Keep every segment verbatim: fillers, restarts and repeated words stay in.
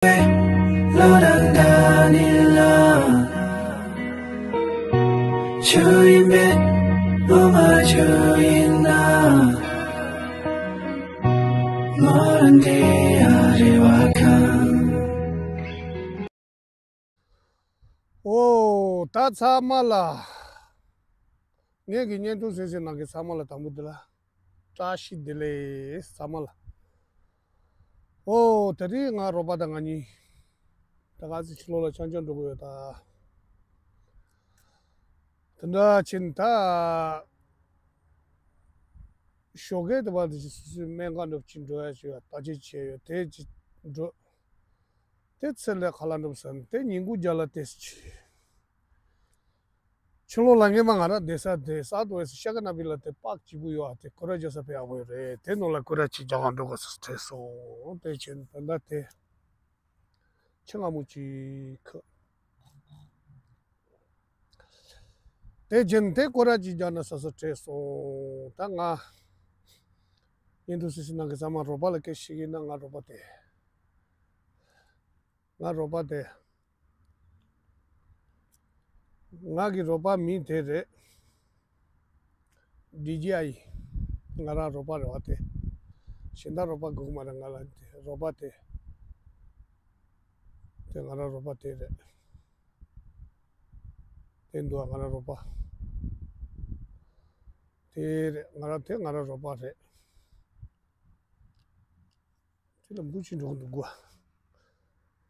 བློ་དང་འདྲ་ནི་ལ། ཆུ་ཡིན་པས་ངོ་མ་ཆུ་ཡིན་ན། ངོ་རང་དེ་ཡང་རེ་བ་ཁང་། ཨོ། ད་ཚང་མ་ལ། ངེད་ཀྱི་བརྙན་ཐུང་གཟིགས་གཟིགས་གནང་མཁན་ཚང་མ་ལ་དང་པོ་འདི་ལ། བཀྲ་ཤིས་བདེ་ལེགས་ཚང་མ་ལ། ཨོ། དེ་རིང་ང་རོགས་པ་དང་ང་གཉིས། ད་ག་ཚོད་ཕྱི་ལོགས་ལ་འཆམ་འཆམ་འགྲོ་གི་ཡོད་ད། དེ་འདྲ་ཕྱིན་ད། ཞོགས་ཀས་དེ་བར་དུ་ཅིག་སོ་སོའི་སྨན་ཁང་འགྲོ་ཕྱིན་འགྲོ་ཡ་ཞིག་ཡོད་ད་ཅི་བྱས་ཡོད་དེ་ཅིག་འགྲོ། དེ་ཚེ་ལས་ཁ་ལ་འགྲོ་བསམ་དེ་ཉིན་གུང་རྒྱ་ལ་དེ་ཅི། ཕྱི་ལོགས་ལ་ངེས་མ་ང་རང་བསྡད་ས་དེ་སཱ་ཐི་ཝེ་སི་ཤ་ཀ་ན་བི་ལ་དེ་པག་གཅིག་པུ་ཡོད་ཨ་དེ་ཀོ་ར་རྒྱག་ས་ཕེ་ཨ་བོ་རེད་དེ་ནང་ལ་ཀོ་ར་ཅིག་རྒྱག་ག་འགྲོ་དགོས་ས་དྲན་སོང་དེ་ཕྱིན་ད་ལྟ་དེ། ཆེ་ང་མོ་ཅིག་ཁ། དེ་རྗེས་དེ་སྐོར་ར་ཅིག་རྒྱག་ན་ས་སོ་བྲེས་སོང་ད་ང་། ཡིན་དུ་སི་སི་ནང་གི་ཚང་མ་རོགས་པ་ལ་སྐད་ཤིག་ཡིན་ན་ང་རོགས་པ་དེ། ང་རོགས་པ་དེ། ང་གི་རོགས་པ་མིང་དེ་རེད། ཌི་ཇི་ཨའི། ང་རང་རོགས་པ་རེད་བ་དེ། གཞན་དག་རོགས་པ་དགོས་མ་རེད་ང་ལ་དེ་རོགས་པ་དེ། དེ་ང་རང་རོགས་པ་དེ་རེད། དེ་འདུག་ང་རང་རོགས་པ། དེ་རེད་ང་རང་དེ་ང་རང་རོགས་པ་རེད། དེ་ལ་འབུ་ཅི་འགྲོ་འདུག་གོ།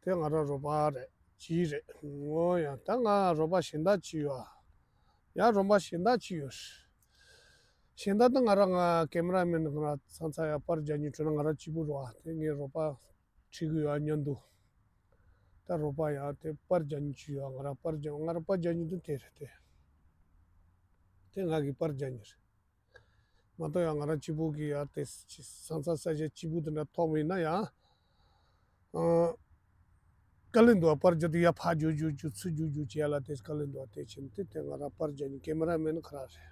དེ་ང་རང་རོགས་པ་རེད་ཅི་རེད་ངོ་ཡང་ད་ང་རོགས་པ་གཞན་དག་ཅི་ཡོད་ཨ། ཡང་རོགས་པ་གཞན་དག་ཅི་ཡོད། གཞན་དག་ད་ང་རང་ང་ཀེ་མ་ར་མེན་ང་རང་ཚང་ཚ་ཡ་པར་རྒྱག་ཉིན་བྲོས་ན་ང་རང་གཅིག་པུ་རོགས་ཨ་དེ་ངའི་རོགས་པ། ཁྲིད་གི་ཡོད་མཉམ་དུ། ད་རོགས་པ་ཡང་དེ་པར་རྒྱག་ཉིན་ཅི་ཡོད་ང་རང་པར་རྒྱག་ང་རང་པར་རྒྱག་ཉིན་དུ་དེ་རེད་དེ། དེ་ང་གི་པར་རྒྱག་ཉིན་རེད། མ་གཏོགས་ཡང་ང་རང་གཅིག་པུ་གི་ཡང་དེ་སང་ཚ་ས་ཆ་གཅིག་པུ་དེ་འདྲ་ཐོག་མིན་ན་ཡང་། ཨ། དཀའ་ལས་འདུག་པར་རྒྱག་དུས་ཡ་ཕ་རྒྱུ་རྒྱུ་རྒྱུ་ཚུར་རྒྱུ་རྒྱུ་བྱས་ལ་དེ་དཀའ་ལས་འདུག་དེ་ཕྱིན་དེ་དེ་ང་རང་པར་རྒྱག་ཉིན་ཀེ་མ་ར་མེན་ཁ་ར་རེད།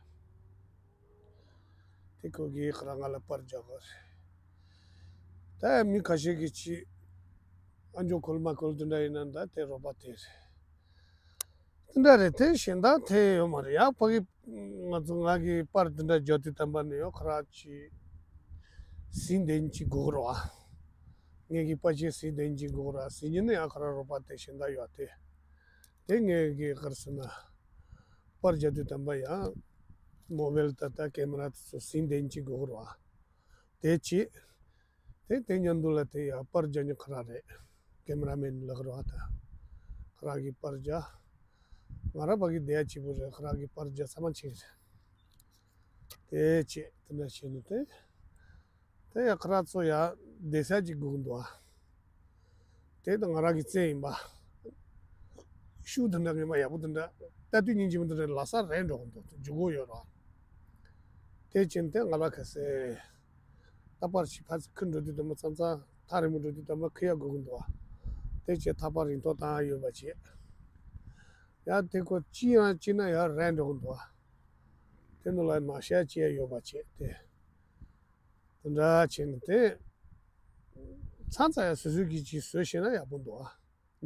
དེ་ཁོ་གིས་ཁོ་རང་ང་ལ་པར་རྒྱག་གི་རེད། ད་མི་ཁ་ཤས་ཀྱིས་ཅི། ཨ་མཆོག་ཁོལ་མ་ཁོལ་དེ་འདྲ་ཡིན་ན་ད་དེ་རོགས་པ་དེ་རེད། དེ་འདྲ་རེད་དེ་གཞན་དག་དེ་ཡོད་མ་རེད་ཡ་ཕ་གི། ང་ཚོ་ང་གི་པར་དེ་འདྲ་རྒྱག་དུས་དམ་པ་ནས་ཡོད་ཁོ་ར་ཅི། ཟིན་ལྡན་གྱི་སྒོ་རོ་ཨ། ངེད་ཀྱི་པར་ཆས་ཟིན་ལྡན་གྱི་སྒོ་རོ་ཨ་ཟིན་ཉིན་ནས་ཡང་ཁོ་ར་རོགས་པ་དེ་གཞན་དག་ཡོད་དེ། དེ་ངས་ཀྱི་གར་སོང་ན། པར་རྒྱག་དུས་དམ་པ་ཡང་། མོ་བེལ་ད་ལྟ་ཀེ་མ་ར་དེ་ཚོ་ཟིན་ལྡན་གྱི་སྒོ་རོ་ཨ། དེ་བྱེད། དེ་དེ་མཉམ་དུ་ལ་དེ་ཡང་པར་རྒྱག་ཉིན་ཁོ་ར་རེད། ཀེ་མ་ར་མེན་ལག་རོ་ཨ་ད། ཁོ་ར་གི་པར་རྒྱག་ང་ར་ཕ་གི་བསྡད་ཡ་གཅིག་པུ་རེད་ཁོ་ར་གི་པར་རྒྱག་ཚང་མ་ཆེ་རེད། དེ་བྱེད་དེ་འདྲ་བྱེད་ནི་དེ། དེ་ཡང་ཁ་ར་ཚོ་ཡང་བསྡད་ས་ཅིག་དགོས་ཀྱི་འདུག་ཨ། དེ་ད་ང་རང་གི་རྩལ་ཡིན་པ། ཤུགས་དེ་འདྲ་ངེས་མ་ཡག་པོ་དེ་འདྲ་ལྟ་དུས་ཉིན་གཅིག་མ་དེ་འདྲ་ལ་ས་རན་འགྲོ་གི་འདུག་འཇུག་གི་ཡོད་ར། དེ་ཕྱིན་དེ་ང་ལ་ཁ་སེ། ད་པར་ཞིག་ཕ་ཚི་ཁུར་འགྲོ་དུས་དམ་པ་ཙམ་ཙམ་ཐག་རིང་མོ་འགྲོ་དུས་དམ་པ་ཁུར་ཡག་དགོས་ཀྱི་འདུག་ཨ། དེ་བྱས་ཐག་པ་རིང་ཐོག་བཏང་ཡ་ཡོད་པ་བྱས། ཡང་དེ་ཁོ་ཅི་ཡང་ཅི་ན་ཡང་རན་འགྲོ་གི་འདུག་ཨ། དེ་ནང་ལ་མ་ཤ་ཅི་ཡང་ཡོད་པ་བྱས་དེ། དེ་འདྲ་བྱས་ནས་དེ། ཚང་ཚ་ཡ་སོ་སོའི་གི་ཅིག་བཟོས་ཤེས་ན་ཡག་པོ་འདུག་ཨ།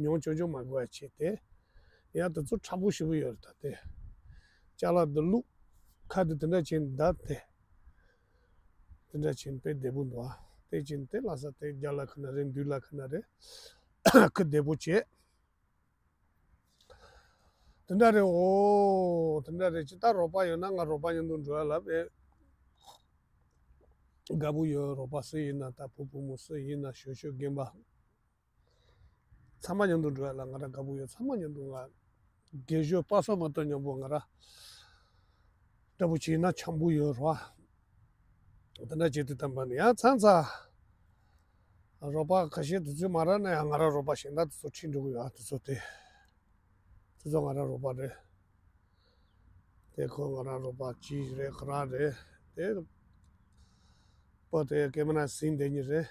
ཉུང་ཆུང་ཆུང་མ་དགོས་ཡ་བྱས་ཏེ། ཡང་དེ་ཚོ་མཁྲེགས་པོ་ཞེ་པོ་ཡོད་རེད་ད་དེ། ཅ་ལག་འདི་བླུགས། ཁ་དེ་དེ་འདྲ་བྱས་ནས་བརྡབས་ཏེ། དེ་འདྲ་བྱས་ནས་དཔེ་བདེ་པོ་འདུག་ཨ། དེ་བྱས་ནས་དེ་ལྷ་ས་དེ་རྒྱ་ལ་ཁ་ན་རེད་འདུས་ལ་ཁ་ན་རེད། ཁུ་བདེ་པོ་བྱས། དེ་འདྲ་རེད་འོ། དེ་འདྲ་རེད་ཅི་ད་རོགས་པ་ཡོད་ན་ང་རོགས་པ་མཉམ་དུ་འགྲོ་ཡ་ལབ་ཨེ། དགའ་པོ་ཡོད་རོགས་པ་སུ་ཡིན་ན་ད་བུ་བུ་མོ་སུ་ཡིན་ན་ཞོ་ཞོ་རྒན་པ། ཚང་མ་མཉམ་དུ་འགྲོ་ཡ་ལ་ང་རང་དགའ་པོ་ཡོད་ཚང་མ་མཉམ་དུ་ང་། རྒན་ཞོ་པ་སོགས་མ་གཏོགས་མཉམ་པོ་ང་ར། འདྲ་པོ་བྱས་ན་འཆམ་པོ་ཡོད་རོགས། དེ་འདྲ་བྱེད་དུས་དམ་པ་ནི་ཡང་ཚང་ཚ། རོགས་པ་ཁ་ཤས་དུས་ཚོད་མ་རག་ན་ཡང་ང་རང་རོགས་པ་གཞན་དག་དེ་ཚོ་ཁྲིད་འགྲོ་གི་ཡོད་དེ་ཚོ་དེ། དེ་ཚོ་ང་རང་རོགས་པ་རེད། དེ་ཁོ་ང་རང་རོགས་པ་གཅིག་རེད་ཁོ་རང་རེད་དེ། པོ་དེ་ཀེ་མ་ར་ཟིན་བསྡད་ཉི་རེད།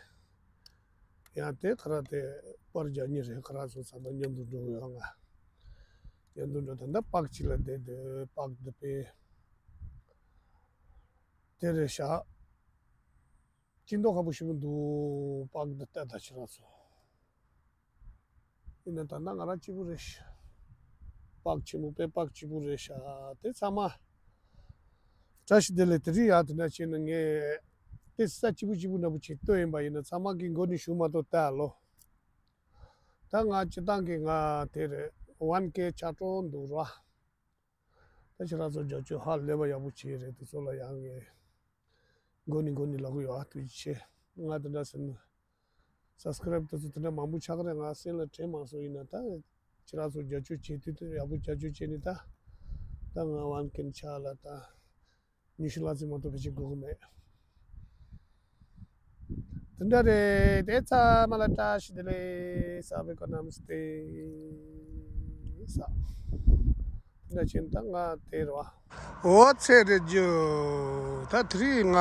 ཡང་དེ་ཁོ་རང་དེ་པར་རྒྱག་ཉི་རེད་ཁོ་རང་ཚོ་ཚང་མ་མཉམ་དུ་འགྲོ་གི་ཡོད་ང་། མཉམ་དུ་འགྲོ་ད་ལྟ་པག་གཅིག་ལ་བསྡད་དེ་པག་འདི་པས། དེ་རེད་ཤག་སྐྱིད་མདོག་ཁ་པོ་ཞིག་མི་འདུག་པགས་འདི་ལྟ་ད་ཁྱེད་རང་ཚོ། ཡིན་ན་ད་ལྟ་ང་རང་གཅིག་པུ་རེད་ཤག་པགས་ཆེན་པོ་དཔེ་པགས་གཅིག་པུ་རེད་ཤག་དེ་ཚང་མ་བཀྲ་ཤིས་བདེ་ལེགས། དེ་རིང་ཡང་དེ་འདྲ་བྱས་ན་ངས་དེ་ས་གཅིག་པུ་གཅིག་པུ་འདྲ་པོ་ཅིག་བཏོན་ཡིན་པ་ཡིན་ན་ཚང་མ་གི་མགོ་ནས་ཞུ་མ་གཏོགས་ལྟ་ཨ་ལོ། ད་ང་སྤྱི་བཏང་གི་ང་དེ་རེད། ཝན་ཀེ་ཆགས་འགྲོ་འདུག་ར། ད་ཁྱེད་རང་ཚོ་རྒྱབ་སྐྱོར་ཧ་ལས་པ་ཡག་པོ་བྱས་རེད། དེ་ཚོ་ལ་ཡང་ངས་མགོ་ནས་མགོ་ནས་ལབ་གི་ཡོད། ཨ་ཐུགས་རྗེ་ཆེ། ང་དེ་འདྲ་ཟེར་ན་སབ་སི་ཀ་རེབ་དེ་ཚོ་དེ་འདྲ་མང་པོ་ཆགས་ཀྱི་རེད། ང་སེམས་ལ་དྲན་མ་སོང་། ཡིན་ན་ད་ཁྱེད་རང་ཚོ་རྒྱབ་སྐྱོར་བྱེད་དུས་དེ་ཡག་པོ་རྒྱབ་སྐྱོར་བྱས་ནས་ད་ད་ང་ཝན་ཀེ་ཆགས་ལ་ད། ཉི་ཤུ་ལྷག་ཙམ་མ་གཏོགས་ཕལ་ཆེར་འགོར་གི་མེད། དེ་འདྲ་རེད། དེ་ཚང་མ་ལ་བཀྲ་ཤིས་བདེ་ལེགས། ས་བེ་ཀོ་ནམ་སྟེ་ས། དེ་འདྲ་བྱས་ན་ད་ང་དེ་རེད་བ། འོ་ཚེ་རེད་རྒྱུ། ད་དེ་རིང་ང་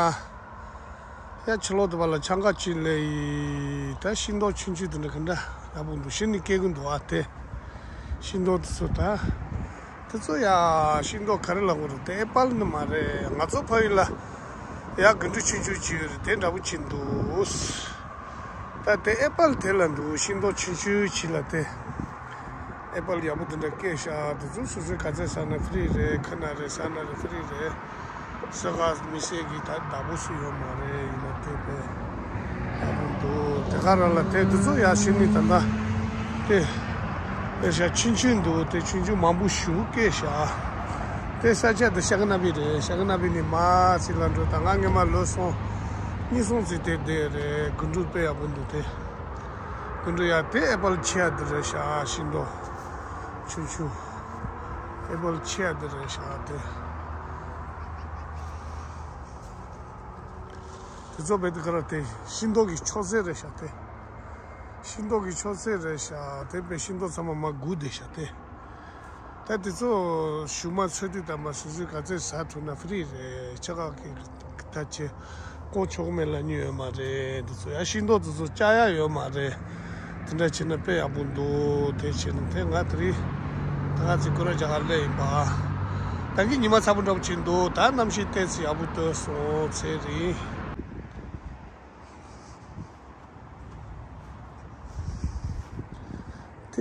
ཡ་ཕྱི་ལོགས་དུ་བ་ལ་ཆང་ཁ་ཅིག་ལས་ཡི། ད་ཤིང་ཏོག་ཆུང་ཆུང་དེ་འདྲ་ག་འདྲ་ཡག་པོ་འདུག་ཤི་ནི་སྐྱེ་གི་འདུག་ཨ་དེ། ཤིང་ཏོག་དེ་ཚོ་ད། དེ་ཚོ་ཡ་ཤིང་ཏོག་ག་རེ་ལབ་དགོས་རེད། དེ་ཨེ་པལ་ནི་མ་རེད། ང་ཚོ་ཕ་ཡུལ་ལ་ཡ་དགུན་འབྲུ་ཆུང་ཆུང་ཅིག་ཡོད་རེད། དེ་འདྲ་པོ་ཅིག་འདུག་ད་དེ་ཨེ་པལ་དེ་ལ་འདུག་ཤིང་ཏོག་ཆུང་ཆུང་ཅིག་ལ་དེ་ཨེ་པལ་ཡག་པོ་དེ་འདྲ་སྐྱེས་ཤག་དེ་ཚོ་སོ་སོའི་ག་ཚད་ཟ་ན་ཕི་རི་རེད། ཁ་ན་རེད། ཟ་ན་རེད། ཕི་རི་རེད། ཟ་ག་མི་ཟས་ཀྱི་ད་བདག་པོ་སུ་ཡོད་མ་རེད། ཡིན་ན་དེ་དཔེ་ཡག་པོ་འདུག་དེ་ག་རང་ལ་དེ་དེ་ཚོ་ཡག་ཤི་ནི་ད་ལྟ་དེ་དཔེ་ཤ་ཆུང་ཆུང་འདུག་དེ་ཆུང་ཆུང་མང་པོ་ཞུ་སྐད་ཤ། དེ་ས་ཆ་དེ་ཤ་ག་ན་བི་རེད། ཤ་ག་ན་བི་ནི་མ་ཚི་ལ་འགྲོ། ད་ང་ངེ་མ་ལོ་སོང་གཉིས་སོང་ཚི་དེ་དེ་རེད། དགུན་འབྲུ་དཔེ་ཡག་པོ་འདུག་དེ་དགུན་འབྲུ་ཡག་དེ་ཨེ་པལ་ཆེ་ཡག་དེ་རེད་ཤ། ཤིང་ཏོག་ཆུང་ཆུང་ཨེ་པལ་ཆེ་ཡག་དེ་རེད་ཤ་དེ། དེ་ཚོ་བེད་དེ་ག་ར་དེ་ཤིང་ཏོག་གི་མཆོད་རྫས་རེད་ཤག་དེ། ཤིང་ཏོག་གི་མཆོད་རྫས་རེད་ཤག་དེ་བེད་ཤིང་ཏོག་ཚང་མ་མ་སྒུག་བསྡད་ཤག་དེ། ད་དེ་ཚོ་ཞུ་མ་ཚོད་དུས་དམ་པ་སོ་སོའི་ག་ཚད་ཟ་ཐུབ་ན་ཕི་རི་རེད། ཆ་ག་གི་ད་ཆེ་ཀོ་ཆོག་མེད་ལ་ཉོ་ཡོད་མ་རེད། དེ་ཚོ་ཡ་ཤིང་ཏོག་དེ་ཚོ་བཅག་ཡ་ཡོད་མ་རེད། དེ་འདྲ་བྱས་ན་དཔེ་ཡག་པོ་འདུག་དེ་བྱས་ན་དེ་ང་དེ་རིང་ད་ག་ཚེ་སྐོར་ར་རྒྱག་ག་སླེབས་ཡིན་པ། ད་གི་ཉི་མ་ཚ་པོ་འདྲ་པོ་ཅིག་འདུག་ད་གནམ་གཤིས་ཏོག་ཙམ་ཡག་པོ་ཐོན་སོང་། ཚེ་རིང་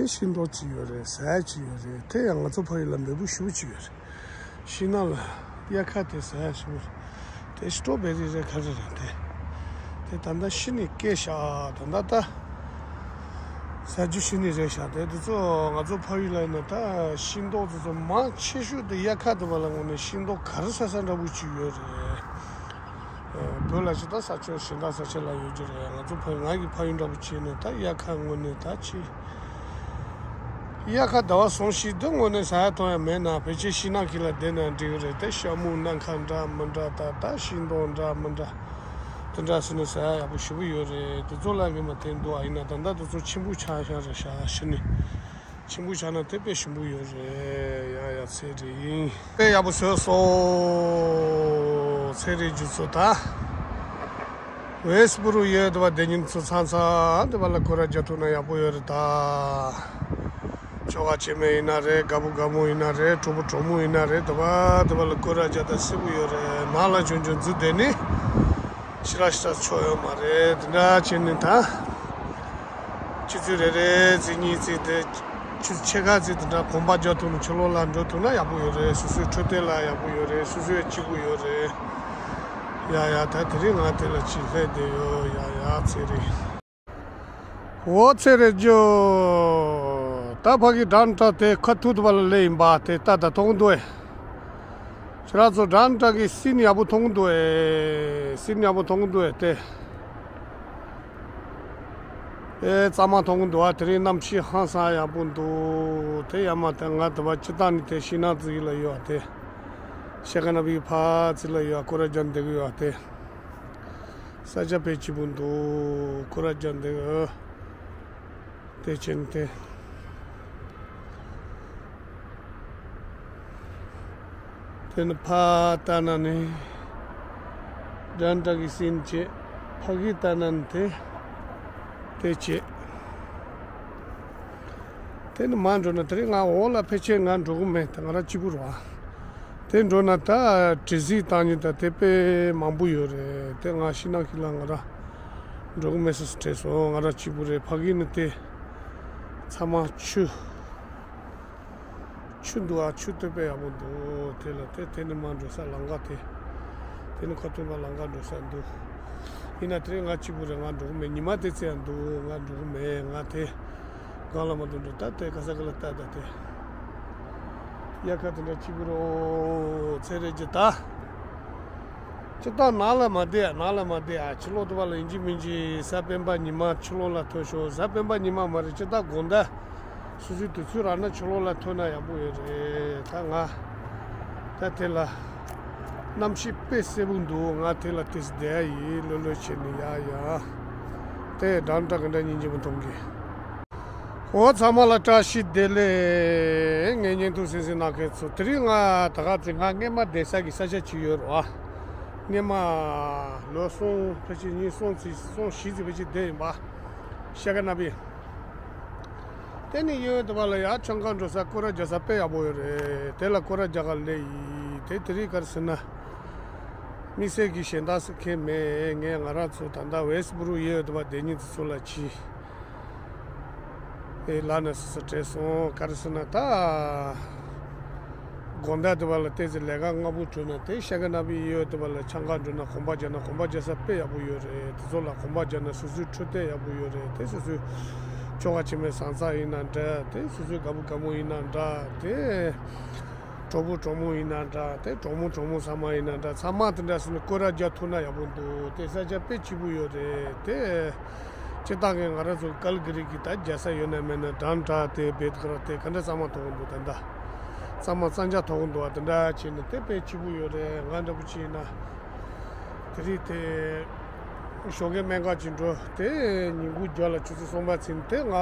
དེ་ཤིང་ཏོག་ཅིག་ཡོད་རེད། ཟ་ཡ་ཅིག་ཡོད་རེད། དེ་ཡང་ང་ཚོ་ཕ་ཡུལ་ལ་མེས་པོ་ཞེ་པོ་ཅིག་ཡོད་རེད། ཤིང་ནགས་ལ་དབྱར་ཁ་དེ་ཟ་ཡ་ཞེ་པོ་རེད། དེ་སི་ཊོ་བེ་རི་རེད། ག་རེ་རེད་དེ། དེ་ད་ལྟ་ཤི་ནི་སྐྱེས་ཤག་ད་ལྟ་ད་ཟ་རྒྱུ་ཤི་ནི་རེད་ཤག་དེ་དེ་ཚོ་ང་ཚོ་ཕ་ཡུལ་ལ་ཡིན་ན་ད་ཤིང་ཏོག་དེ་ཚོ་མང་ཆེ་ཤོས་དེ་དབྱར་ཁ་དེ་བ་ལ་དངོས་གནས་ཤིང་ཏོག་ག་རེ་ཟ་ས་འདྲ་པོ་ཅིག་ཡོད་རེད། བོད་ལ་ཅི་ད་ས་ཕྱོགས་གཞན་དག་ས་ཆ་ལ་ཡོད་ཀྱི་རེད། ང་ཚོ་ཕ་ཡུལ་ང་གི་ཕ་ཡུལ་འདྲ་པོ་བྱས་ནས་ད་དབྱར་ཁ་དངོས་གནས་ད་ཅི། དབྱར་ཁ་ཟླ་བ་ཟུང་ཞིག་འདི་དངོས་གནས་ཟ་ཡ་འཐུང་ཡ་མེད་ན་ཕལ་ཆེར་ཤིང་ནགས་ཁྱི་ལ་བསྡད་ན་འགྲིག་གི་རེད། དེ་ཤ་མུ་སྣ་ཁ་འདྲ་མི་འདྲ་ད་ད་ཤིང་སྡོང་འདྲ་མི་འདྲ་དེ་འདྲ་ཟེར་ནས་ཟ་ཡ་ཡག་པོ་ཞེ་པོ་ཡོད་རེད། དེ་ཚོ་ལ་ངས་མ་དེ་འདུག་ཨ་ཡིན་ན་ད་ལྟ་དེ་ཚོ་ཆེན་པོ་ཆགས་ཤག་རེད་ཤག་ཤི་ནི་ཆེན་པོ་ཆགས་ན་དེ་དཔེ་ཞིམ་པོ་ཡོད་རེད། ཡ་ཡ་ཚེ་རིང་དཔེ་ཡག་པོ་བཟོས་སོང་། ཚེ་རིང་རྒྱུ་ཚོ་ད། ཝེ་སི་པུ་རུ་ཡོད་དེ་བ་དེ་ཉིན་ཚོ་ཚང་ཚང་དེ་བ་ལ་སྐོར་ར་རྒྱག་ཐུབ་ན་ཡག་པོ་ཡོད་རེད་ད། ཁྱོ་ག་ཆེ་མེ་ཡིན་ན་རེད། དགའ་པོ་དགའ་མོ་ཡིན་ན་རེད། གྲོགས་པོ་གྲོགས་མོ་ཡིན་ན་རེད། དེ་བ་དེ་བ་ལ་སྐོར་ར་རྒྱག་ད་སེ་པོ་ཡོད་རེད། ནང་ལ་ཆུང་ཆུང་འཛུལ་བསྡད་ནི་ཤི་ར་ཤི་ར་ཆོ་ཡོད་མ་རེད། དེ་འདྲ་བྱས་ནི་ད། ཆུ་ཚོད་རེ་རེ་ཚེ་གཉིས་ཚེ་དེ། ཆུ་ཕྱེད་ཀ་ཚེ་དེ་འདྲ་གོམ་པ་རྒྱག་ཐུབ་ན་ཕྱི་ལོགས་ལ་འགྲོ་ཐུབ་ན་ཡག་པོ་ཡོད་རེད། སོ་སོའི་འཕྲོད་བསྟེན་ལ་ཡག་པོ་ཡོད་རེད། སོ་སོའི་སྐྱིད་པོ་ཡོད་རེད། ཡ་ཡ་ད་དེ་རིང་ང་དེ་ལ་ཅིག་སླེབས་བསྡད་ཡོད། ཡ་ཡ་ཚེ་རིང་། འོ་ཚེ་རིང་ཇོ། ད་ཕ་གི་འགྲམ་བྲག་དེ་ཁ་ཐུག་ཏུ་བ་ལ་སླེབས་ཡིན་པ་དེ་ལྟ་ད་མཐོང་འདུག་ཨེ། ཁྱེད་རང་ཚོ་འགྲམ་བྲག་གི་སིན་ཡག་པོ་མཐོང་འདུག་ཨེ། སིན་ཡག་པོ་མཐོང་འདུག་ཨེ་དེ། ཨེ་གཙང་མ་མཐོང་གི་འདུག་ཨ། དེ་རིང་གནམ་གཤིས་ཧང་སང་ཡག་པོ་འདུག་དེ་ཡ་མ་དེ་ང་དེ་བ་སྤྱི་བཏང་ནི་དེ་ཤིང་ནགས་རྩི་ཡི་ལ་ཡོད་ཨ། དེ་ཤ་ཁ་ན་བི་ཕ་ཚི་ལ་ཡོད་ཨ། སྐོར་ར་རྒྱག་འདེགས་ཡོད་ཨ། དེ་ས་ཆ་དཔེ་སྐྱིད་པོ་འདུག་སྐོར་ར་རྒྱག་འདེགས་ཨ། དེ་ཆེན་དེ། དེ་ནི་ཕ་ལྟ་ན་ནི། འགྲམ་བྲག་གི་སིན་བྱེད། ཕ་གི་ལྟ་ན་ནི་དེ། དེ་བྱེད། དེ་ནི་མ་འགྲོ་ན་དེ་རིང་ང་འོག་ལ་ཕལ་ཆེར་ང་འགྲོ་གི་མེད། དེ་ང་རང་གཅིག་པུ་རེད་བ། དེ་འགྲོ་ན་ད་དྲི་ཟིག་བཏང་ཉིན་ད་དེ་དཔེ་མང་པོ་ཡོད་རེད། དེ་ང་ཤི་ན་ཁི་ལ་ང་ར་འགྲོ་གི་མེད་ཟེར་དྲན་སོང་། ང་ར་གཅིག་པུ་རེད། ཕ་གི་ནི་དེ་ཚ་ ཚང་མ་ཆུ། ཆུ་འདུག་ཨ། ཆུ་སྟོད་པས་ཡག་པོ་འདུག་དེ་ལ་དེ་དེ་ནི་མ་འགྲོ་ས་ལམ་ཁ་དེ། དེ་ནི་ཁ་ཐུག་པ་ལམ་ཁ་འགྲོ་ས་འདུག་ཡིན་ན་དེ་རིང་ང་གཅིག་པུ་རེད། ང་འགྲོ་གི་མེད། ཉི་མ་དེ་ཚེ་ཡང་འདུག་ང་འགྲོ་གི་མེད། ང་དེ་གང་ལ་མ་འདུག་འགྲོ། ད་དེ་ག་ས་ག་ལ་ལྟ་ད་དེ། དབྱར་ཁ་དེ་འདྲ་གཅིག་པུ་རེད། ཨོ་ཚེ་རེད་ཀྱི་ད། སྤྱིར་བཏང་ནང་ལ་མ་བསྡད། ནང་ལ་མ་བསྡད་ཨ། ཕྱི་ལོགས་དུ་བ་ལ་ཡིན་གཅིག་མིན་གཅིག་གཟའ་སྤེན་པ་ཉི་མ་ཕྱི་ལོགས་ལ་ཐོན་ཤོག་གཟའ་སྤེན་པ་ཉི་མ་མ་རེད། སྤྱིར་བཏང་དགོང་དག་སོ་སོའི་དུས་ཚོད་རག་ན་ཕྱི་ལོགས་ལ་ཐོན་ན་ཡག་པོ་ཡོད་རེད། ད་ང་ད་དེ་ལ་གནམ་གཤིས་དཔེ་གསལ་པོ་འདུག་ང་དེ་ལ་དེ་བསྡད་ཡིན། ལོ་ལོ་བྱས་ནས་ཡ་ཡ། དེ་འགྲམ་སྐྲ་གི་འདྲ་སྙིང་རྗེ་མོ་མཐོང་གི། འོ་ཚང་མ་ལ་བཀྲ་ཤིས་བདེ་ལེགས། ངའི་བརྙན་ཐུང་གཟིགས་གཟིགས་གནང་མཁན་ཚོ། དེ་རིང་ང་ད་ག་ཚེ་ང་སྔས་མ་བསྡད་ས་གི་ས་ཆ་ཅིག་ཡོད་རེད་བ། སྔས་མ་ལོ་གསུམ་ཕལ་ཆེར་གཉིས་གསུམ་ཙམ་གསུམ་བཞི་ཙམ་ཕལ་ཆེར་བསྡད་ཡིན་པ། ཤ་ཀ་ན་བི། དེ་ནི་ཡོད་དུ་བ་ལ་ཡ་ཆང་ཁང་འགྲོ་ས་སྐོར་ར་རྒྱག་ས་དཔེ་ཡག་པོ་ཡོད་རེད། དེ་ལ་སྐོར་ར་རྒྱག་ག་སླེབས་ཡིན། དེ་དེ་རིང་ག་རེ་ཟེར་ན། དམིགས་བསལ་གྱི་གཞན་དག་སུ་ཁེལ་མེད། ངས་ང་རང་ཚོ་ད་ལྟ་ཝེ་སི་སི་བྷུ་རུག་ཡོད་དུ་བ་བསྡད་མཁན་དེ་ཚོ་ལ་ཅིག་ཨེ་ལ་ན་སོ་སོ་བྲེལ་སོང་། ག་རེ་ཟེར་ན་ད། དགོང་དག་དུ་བ་ལ་ཏོག་ཙམ་ལས་ཀ་སྔ་པོ་གྲོལ་ན་དེ་ཤ་ཀ་ན་བི་ཡོད་དུ་བ་ལ་ཆང་ཁང་འགྲོ་ན་གོམ་པ་རྒྱག་ན་གོམ་པ་རྒྱག་ས་དཔེ་ཡག་པོ་ཡོད་རེད། དེ་ཚོ་ལ་གོམ་པ་རྒྱག་ན་སོ་སོའི་འཕྲོད་བསྟེན་ཡག་པོ་ཡོད་རེད། དེ་སོ་སོའི་ཁྱོ་ག་ཆེན་མོའི་བཟང་ཚ་ཡིན་ན་འདྲ། དེ་སོ་སོའི་དགའ་པོ་དགའ་མོ་ཡིན་ན་འདྲ། དེ་གྲོགས་པོ་གྲོགས་མོ་ཡིན་ན་འདྲ། དེ་གྲོགས་མོ་གྲོགས་མོ་ཚང་མ་ཡིན་ན་འདྲ། ཚང་མ་དེ་འདྲ་སོང་ནས་སྐོར་ར་རྒྱག་ཐུབ་ན་ཡག་པོ་འདུག་དེ་ས་ཆ་དཔེ་སྐྱིད་པོ་ཡོད་རེད། དེ་སྤྱིར་བཏང་གི་ང་རང་ཚོ་ཀལ་ག་རི་གི་ད་རྒྱག་ས་ཡོད་ན་མེད་ན་འགྲམ་སྐྲ་དེ་བེད་ཀ་ར་དེ་ག་འདྲ་གཙང་མ་མཐོང་གི་འདུག་ད་ལྟ་གཙང་མ་གཙང་རྐྱང་མཐོང་གི་འདུག་བ། དེ་འདྲ་བྱས་ནས་དེ་དཔེ་སྐྱིད་པོ་ཡོད་རེད། ང་འདྲ་པོ་ཅིག་ཡིན་ན། དེ་རིང་དེ་ཞོགས་ཀས་སྨན་ཁང་ཅིག་འགྲོ་དེ་ཉིན་གུང་རྒྱབ་ལ་ཆུ་ཚོད་གསུམ་པ་ཚུན་དེ་ང་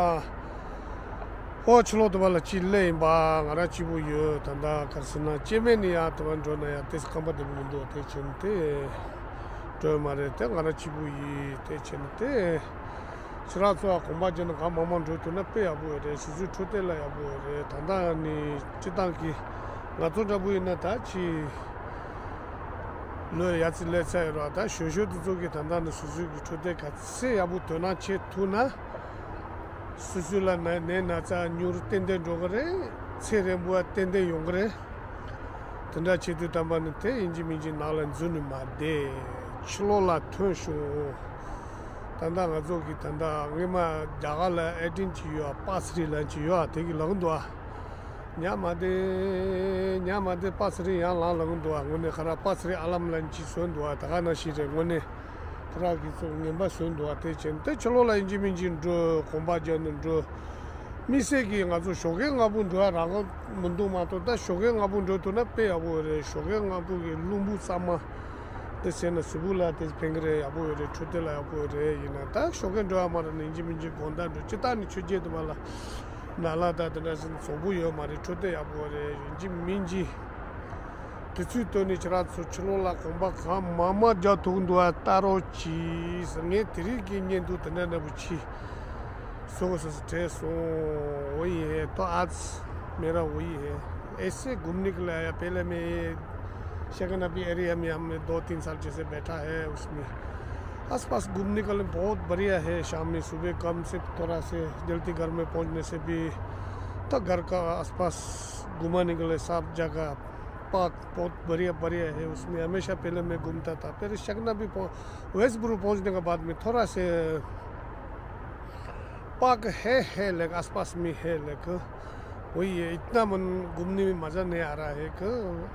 ཨོ་ཕྱི་ལོགས་དུ་བ་ལ་ཅིག་སླེབས་ཡིན་པ། ང་རང་གཅིག་པུ་ཡོད། ད་ལྟ་ག་རེ་ཟེར་ན་སྐྱེ་དམན་ནི་ཡང་དུ་བ་འགྲོ་ན་ཡང་དེ་ཁང་པ་བདེ་པོ་མི་འདུག་དེ་བྱས་ནས་དེ་འགྲོ་ཡོད་མ་རེད། དེ་ང་རང་གཅིག་པུ་ཡིན། དེ་བྱས་ནས་དེ་ཁྱེད་རང་ཚོ་གོམ་པ་བརྒྱབ་ན་གང་མང་མང་འགྲོ་ཐུབ་ན་དཔེ་ཡག་པོ་ཡོད་རེད། སོ་སོའི་འཕྲོད་བསྟེན་ལ་ཡག་པོ་ཡོད་རེད། ད་ལྟ་ནི་སྤྱིར་བཏང་གི་ང་ཚོ་འདྲ་པོ་ཡིན་ན་ད་ཅི། ལོས་ཡ་ཙི་ལས་ཚ་ཡོད་ར། ད་ཞོ་ཞོ་དེ་ཚོ་གི་ད་ལྟ་ནི་སོ་སོའི་གི་འཕྲོད་བསྟེན་ག་ཚད་ཡག་པོ་དོ་སྣང་བྱེད་ཐུབ་ན། སོ་སོའི་ལ་ན་ནད་ན་ཚ་མྱུར་ཏན་ཏན་འགྲོ་གི་རེད། ཚེ་རིང་པོ་ཏན་ཏན་ཡོང་གི་རེད། དེ་འདྲ་བྱེད་དུས་དམ་པ་ནི་དེ་ཡིན་གཅིག་མིན་གཅིག་ནང་ལ་འཛུལ་ནས་མ་བསྡད། ཕྱི་ལོགས་ལ་ཐོན་ཤོག་ད་ལྟ་ང་ཚོ་གི་ད་ལྟ་སྔས་མ་རྒྱ་གར་ལ་ཨེ་ཏིན་གྱི་ཡོད་ཨ། པ་སི་རི་ལན་གྱི་ཡོད་ཨ། དེ་གི་ལག་འདུག་ཨ། ཉ་མ་དེ་ཉ་མ་དེ་པ་སི་རི་ཡང་ལང་ལང་འདུག་ཨ། དངོས་གནས་ཁ་ར་པ་སི་རི་ཨ་ལམ་ལན་གྱི་བཟོས་འདུག་ཨ། ད་ག་ན་ཞིག་རེད། དངོས་གནས་ཁ་ར་གི་ཚོ་ངན་པ་བཟོས་འདུག་ཨ། དེ་བྱས་ནས་དེ་ཕྱི་ལོགས་ལ་ཡིན་གཅིག་མིན་གཅིག་འགྲོ། གོམ་པ་རྒྱག་ནས་འགྲོ། དམིགས་བསལ་གྱིས་ང་ཚོ་ཞོགས་ཀས་སྔ་པོ་འགྲོ་ཡ་རག་གི་མི་འདུག་མ་གཏོགས་ད་ཞོགས་ཀས་སྔ་པོ་འགྲོ་ཐུབ་ན་དཔེ་ཡག་པོ་རེད། ཞོགས་ཀས་སྔ་པོ་གི་རླུང་བུ་གཙང་མ་དེ་བྱས་ན་གཟུགས་པོ་ལ་དེ་ཕན་གི་རེད། ཡག་པོ་ཡོད་རེད། འཕྲོད་བསྟེན་ལ་ཡག་པོ་རེད། ཡིན་ན་ད་ཞོགས་ཀས་འགྲོ་ཡ་མ་རེད་ན་ཡིན་གཅིག་མིན་གཅིག་དགོང་དག་འགྲོ། སྤྱིར་བཏང་ནི་ཆོས་བརྒྱད་དུ་མ་ལ་ན་ལ་ད་དེ་འདྲ་ཟིན་བཟང་པོ་ཡོད་མ་རེད། འཕྲོད་བསྟེན་ཡག་པོ་རེད། ཡིན་གཅིག་མིན་གཅིག་དུས་ཚོད་བཏོན་ནས་ཁྱེད་རང་ཚོ་ཕྱི་ལོགས་ལ་གོམ་པ་གང་མང་མང་རྒྱག་ཐུབ་འདུག་ཨ། ལྟ་རོགས་གྱིས། ངས་དེ་རིང་གི་བརྙན་ཐུང་དེ་འདྲ་འདྲ་པོ་ཅིག་བཟོ་དགོས་བསམ་བྲེལ་སོང་། वही है तो आज मेरा वही है। ऐसे घूमने के लिए आया। पहले मैं ये शेखनापी एरिया में हम दो तीन साल जैसे बैठा है। उसमें आसपास घूमने के लिए बहुत बढ़िया है। शाम में सुबह कम से थोड़ा से जल्दी घर में पहुंचने से भी तो घर का आसपास घुमाने के लिए सब जगह पार्क बहुत बढ़िया बढ़िया है। उसमें हमेशा पहले मैं घूमता था। फिर शेखनापी पहुं- वेस्टबुरो पहुंचने के बाद में थोड़ा से पार्क है है लेकिन आसपास में है लेकिन वही है, इतना मन घूमने में मज़ा नहीं आ रहा है कि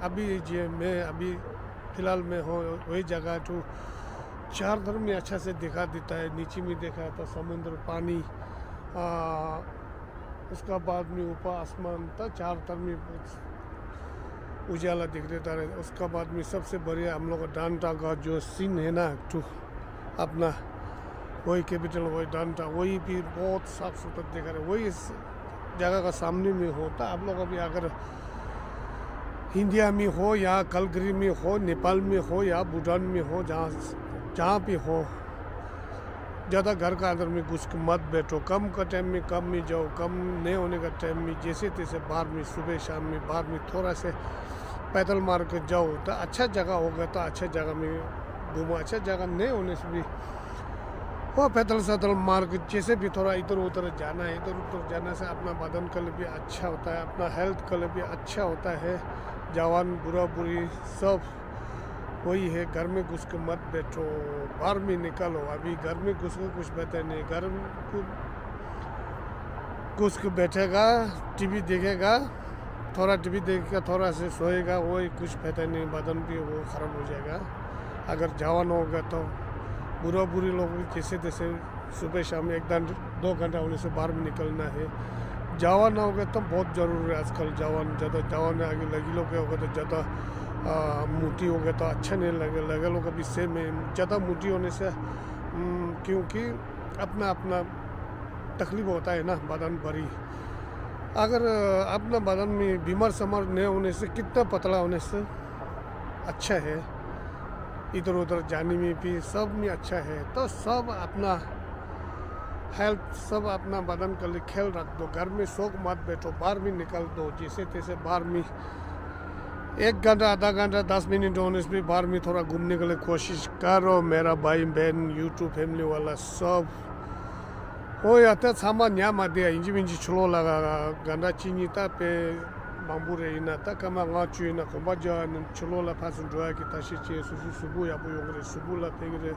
अभी जो मैं अभी फिलहाल में हूँ वही जगह तो चार तरफ में अच्छा से दिखा देता है। नीचे में देखा तो समुद्र, पानी, आ, उसका बाद में ऊपर आसमान था, चार तरफ में उजाला दिख रहा था। उसका बाद में सबसे बढ़िया हम लोग का डांटा का जो सीन है ना, टू अपना वही कैपिटल, वही डांटा, वही भी बहुत साफ सुथरा दिखा रहे। वही इस जगह का सामने में होता। आप लोग अभी अगर इंडिया में हो या कलगरी में हो, नेपाल में हो या भूटान में हो, जहाँ जहाँ भी हो, ज़्यादा घर का अंदर में घुस के मत बैठो। कम का टाइम में कम में जाओ। कम नहीं होने का टाइम में जैसे तैसे बाहर में, सुबह शाम में बाहर में थोड़ा से पैदल मार के जाओ तो अच्छा जगह होगा तो अच्छा जगह में घूमो। अच्छा जगह नहीं होने से भी वो पैदल सैदल मार्ग, जैसे भी थोड़ा इधर उधर जाना है, इधर उधर जाने से अपना बदन के लिए भी अच्छा होता है, अपना हेल्थ के लिए भी अच्छा होता है। जवान, बूढ़ा, बूढ़ी, सब वही है, घर में घुस के मत बैठो, बाहर में निकलो। अभी घर में घुस के कुछ बेहतर नहीं, घर में घुस के बैठेगा, टीवी देखेगा, थोड़ा टीवी देखेगा, थोड़ा से सोएगा, वो ही कुछ बेहतर नहीं, बदन भी वो खराब हो जाएगा। अगर जवान होगा तो, बूढ़ा बूढ़ी लोग भी जैसे तैसे सुबह शाम एक घंटा, दो घंटा होने से बाहर में निकलना है। जवान होगा तो बहुत जरूरी है आजकल, जवान ज़्यादा, जवान है, आगे लगी लोग होगा तो ज़्यादा आ, मोटी होगा तो अच्छा नहीं लगे, लगे लोग अभी सेम है। ज़्यादा मोटी होने से, हम्म, क्योंकि अपना अपना तकलीफ होता है ना, बदन भारी। अगर अपना बदन में बीमार समार नहीं होने से, कितना पतला होने से अच्छा है, इधर उधर जाने में भी सब में अच्छा है। तो सब अपना हेल्थ, सब अपना बदन के लिए ख्याल रख दो। घर में सो के मत बैठो, बाहर भी निकल दो, जैसे तैसे बाहर में एक घंटा, आधा घंटा, दस मिनट होने से भी बाहर में थोड़ा घूमने के लिए कोशिश करो, मेरा भाई बहन, YouTube फैमिली वाला सब। हो या तो छामा न्या मत दिया, इंजी मिंजी छुलो लगा, गंडा चीनी ता पे मांबू रे इना, ता कमा गा चू इना, कोंबा जा न छुलो ला फास ड्राई की ताशी चे, सुसु सुबु या पु योंग रे, सुबु ला फेंग रे,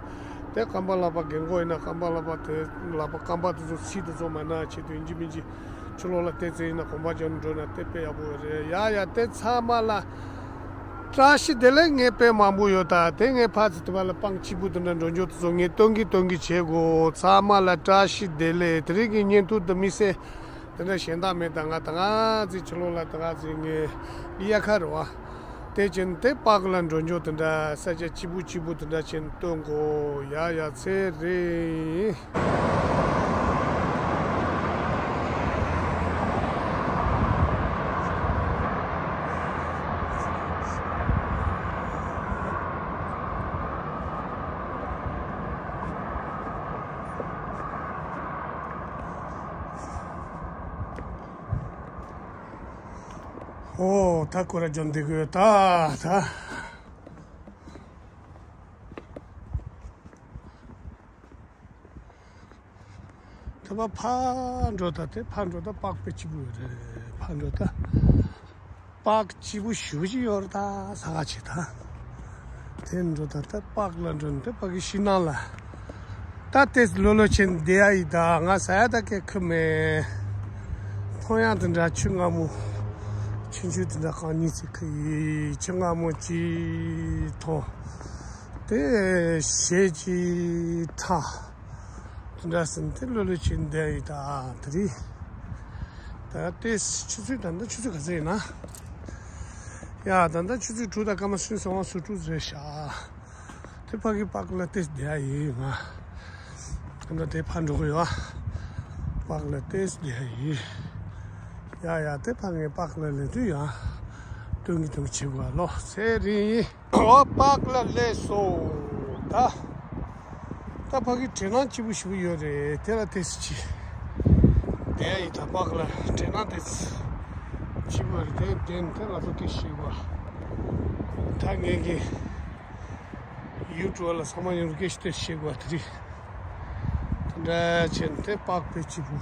ते कंबा ला पा गेंगो इना, कंबा ला पा ते, ला पा कंबा तो जो सी तो जो मना चे तो इंजी मिंजी ཆུ་ལོག་ལ་བལྟས་ཚེ་ཡིན་ན་གོམ་པ་རྒྱབ་འགྲོ་ན་དེ་དཔེ་ཡག་པོ་རེད། ཡ་ཡ་དེ་ཚང་མ་ལ་བཀྲ་ཤིས་བདེ་ལེགས། ངས་དཔེ་མང་པོ་ཡོད་ད། དེ་ངས་ཕར་ཚུར་དེ་བ་ལ་སྤང་སྐྱིད་པོ་དེ་འདྲ་འགྲོ་རྒྱུ་དེ་ཚོ་ངས་སྟོན་གི་སྟོན་གི་བྱེད་དགོས། ཚང་མ་ལ་བཀྲ་ཤིས་བདེ་ལེགས། དེ་རིང་གི་བརྙན་ཐུང་འདི་མི་སེ་དེ་འདྲ་གཞན་དག་མེད་ད། ང་ད་ག་ཚོད་ཆུ་ལོག་ལ་ད་ག་ཚོད་ངས་དབྱར་ཁ་རེད་བ། དེ་ཅན་དེ་པག་ལ་འགྲོ་འཇོག་དེ་འདྲ་ས་ཆ་སྐྱིད་པོ་སྐྱིད་པོ་དེ་འདྲ་ཅན་སྟོན་གོ། ཡ་ཡ་ཚེ་རིང་། ཨོ་ད་ཁོ་ར་འཇོན་འདི་གོ་ད་ད། ད་ཕ་ཕར་འགྲོ་ད། དེ་ཕར་འགྲོ་ད་པག་དཔེ་སྐྱིད་པོ་ཡོད་རེད། ཕར་འགྲོ་ད་པག་སྐྱིད་པོ་ཞེ་པོ་ཅིག་ཡོད་རེད་ད། ས་ག་ཆེ་ད། དེ་འགྲོ་ད་ད་པག་ལ་འགྲོ་ནས་དེ་ཕ་གི་ཕྱི་ནང་ལ་ད་ཏེས་ལོ་ལོ་ཆེན་བསྡད་ཡ་ཡིན་ད། ང་ཟ་ཡ་ད་གེ་ཁི་མེད། ཐོ་ཡང་དེ་འདྲ་ཆུ་སྔ་མོ་ཆུང་ཆུང་དེ་འདྲ་གང་ཉིད་ཚིག་གི་ཡིན། ཆུ་སྔ་མོ་ཅིག་ཐོ། དེ་ཞེ་ཅིག་ཁྲ། དེ་འདྲ་ཟིན་དེ་ལོ་ལོ་ཆེན་བསྡད་ཡོད་ད། དེ་རིང་ད་ལྟའི་ཆུ་ཚོད་ད་ལྟ་ཆུ་ཚོད་ག་ཚོད་ཡིན་ན། ཡ་ད་ལྟ་ཆུ་ཚོད་དྲུག་དང་སྐར་མ་སུམ་ཅུ་སོ་དྲུག་རེད་ཤག་དེ་ཕ་གི་པག་ལ་ཏེས་བསྡད་ཡ་ཡིན་ང་། ད་ལྟ་དེ་ཕར་འགྲོ་གི་ཡོད། པག་ལ་ཏེས་བསྡད་ཡ་ཡིན། ཡ་ཡ་དེ་ཕ་ངའི་པག་ལ་ལས་དུས་ཡ། སྟོན་གི་སྟོན་གི་བྱེད་དགོས་ལོ་ཚེ་རིང་། ཨོ་པག་ལ་སླེབས་སོང་། ད་ད་ཕ་གི་དྲན་སྣང་སྐྱིད་པོ་ཞིག་ཡོད་རེད། དེ་ལ་ཏེས་ཅི་དེ་ཡི་ད་པག་ལ་དྲན་སྣང་ཏེས་སྐྱིད་པོ་རེད། དེ་དེ་ནི་དེ་ང་ཚོ་སྐད་ཤེས་པ། ད་ངས་གི་ཡུ་ཊུབ་ལ་ཚང་མ་ཡོང་སྐད་ཤེས་ཏེ་ཤེས་པ་དེ་རེད། དེ་འདྲ་བྱས་ནས་དེ་པག་དཔེ་སྐྱིད་པོ་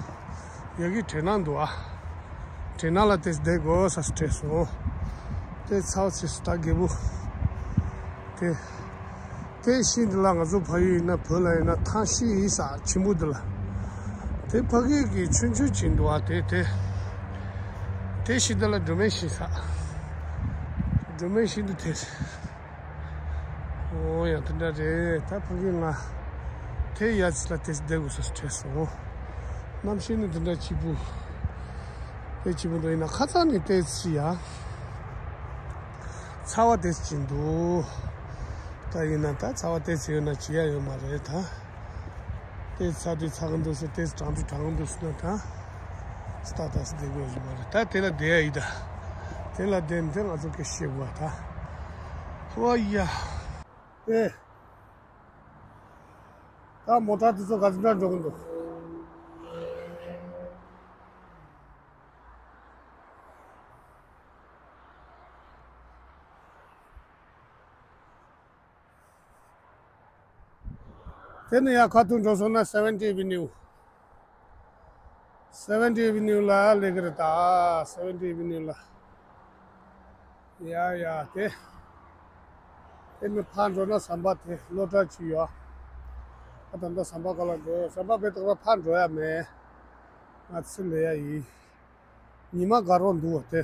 ཡ་གི་དྲན་སྣང་འདུག་ཨ། དྲན་སྣང་ལ་ཏེས་བསྡད་དགོས་ས་སྤྲད་སོང་། དེ་ཚའོ་ཚེ་སུ་ད་རྒད་པོ། དེ། དེ་ཤིང་འདི་ལ་ང་ཚོ་ཕ་ཡུལ་ཡིན་ན་བོད་ལ་ཡིན་ན་ཐང་ཤིང་ཡིན་ས་ཆེན་པོ་འདི་ལ། དེ་ཕ་གི་གི་ཆུང་ཆུང་ཅིག་འདུག་ཨ། དེ་དེ། དེ་ཤིང་འདི་ལ་སྒྲོལ་མའི་ཤིང་ས། སྒྲོལ་མའི་ཤིང་འདི་དེ། ཨོ་ཡ་དེ་འདྲ་རེད། ད་ཕ་གི་ང་དེ་ཡ་ཚི་ལ་དེ་བསྡད་དགོས་ས་སྤྲད་སོང་། གནམ་གཤིས་ནི་དེ་འདྲ་སྐྱིད་པོ། དེ་སྐྱིད་པོ་འདུག་ཡིན་ན་ཁ་སང་ནས་དེ་ཚི་ཡ། ཚ་བ་དེ་ཅི་འདུག་ད་ཡིན་ན་ད་ཚ་བ་དེ་ཚི་ཡོད་ན་བྱེད་ཡ་ཡོད་མ་རེད་ད། དེ་ཚ་དུས་ཚ་གི་འདུག་ཟེར། དེ་གྲང་དུས་གྲང་གི་འདུག་ཟེར་ན་ད། སྟ་ད་སི་དེ་དགོས་ཡོད་མ་རེད། ད་དེ་ལ་བསྡད་ཡ་ཡིན་ད། དེ་ལ་བསྡད་ནས་དེ་ང་ཚོ་སྐད་བཤད་དགོས་ད། ཨོ་ཡ། ཨེ། ད་མོ་ཊ་དེ་ཚོ་ག་ཚོད་འདྲ་འགྲོ་གི་འདུག་དེ་ནས་ཡར་ཁ་ཐུག་འགྲོ་སོང་ན་སེ་ཝེན་ཊི་ཨེ་ཝེ་ནིའུ། སེ་ཝེན་ཊི་ཨེ་ཝེ་ནིའུ་ལ་སླེབས་ཀྱི་རེད་ད། སེ་ཝེན་ཊི་ཨེ་ཝེ་ནིའུ་ལ། ཡ་ཡ་དེ། དེ་ནས་ཕར་འགྲོ་ན་ཟམ་པ་དེ་སློབ་གྲྭ་ཅིག་ཡོད། ཨ་ད་ལྟ་ཟམ་པ་ག་ལ་འགྲོ། ཟམ་པ་དཔེ་ཏག་ཏག་ཕར་འགྲོ་ཡ་མེད། ང་ཚེ་ལས་ཡ་ཡིན། ཉི་མ་དགའ་རོགས་འདུག་བ་དེ།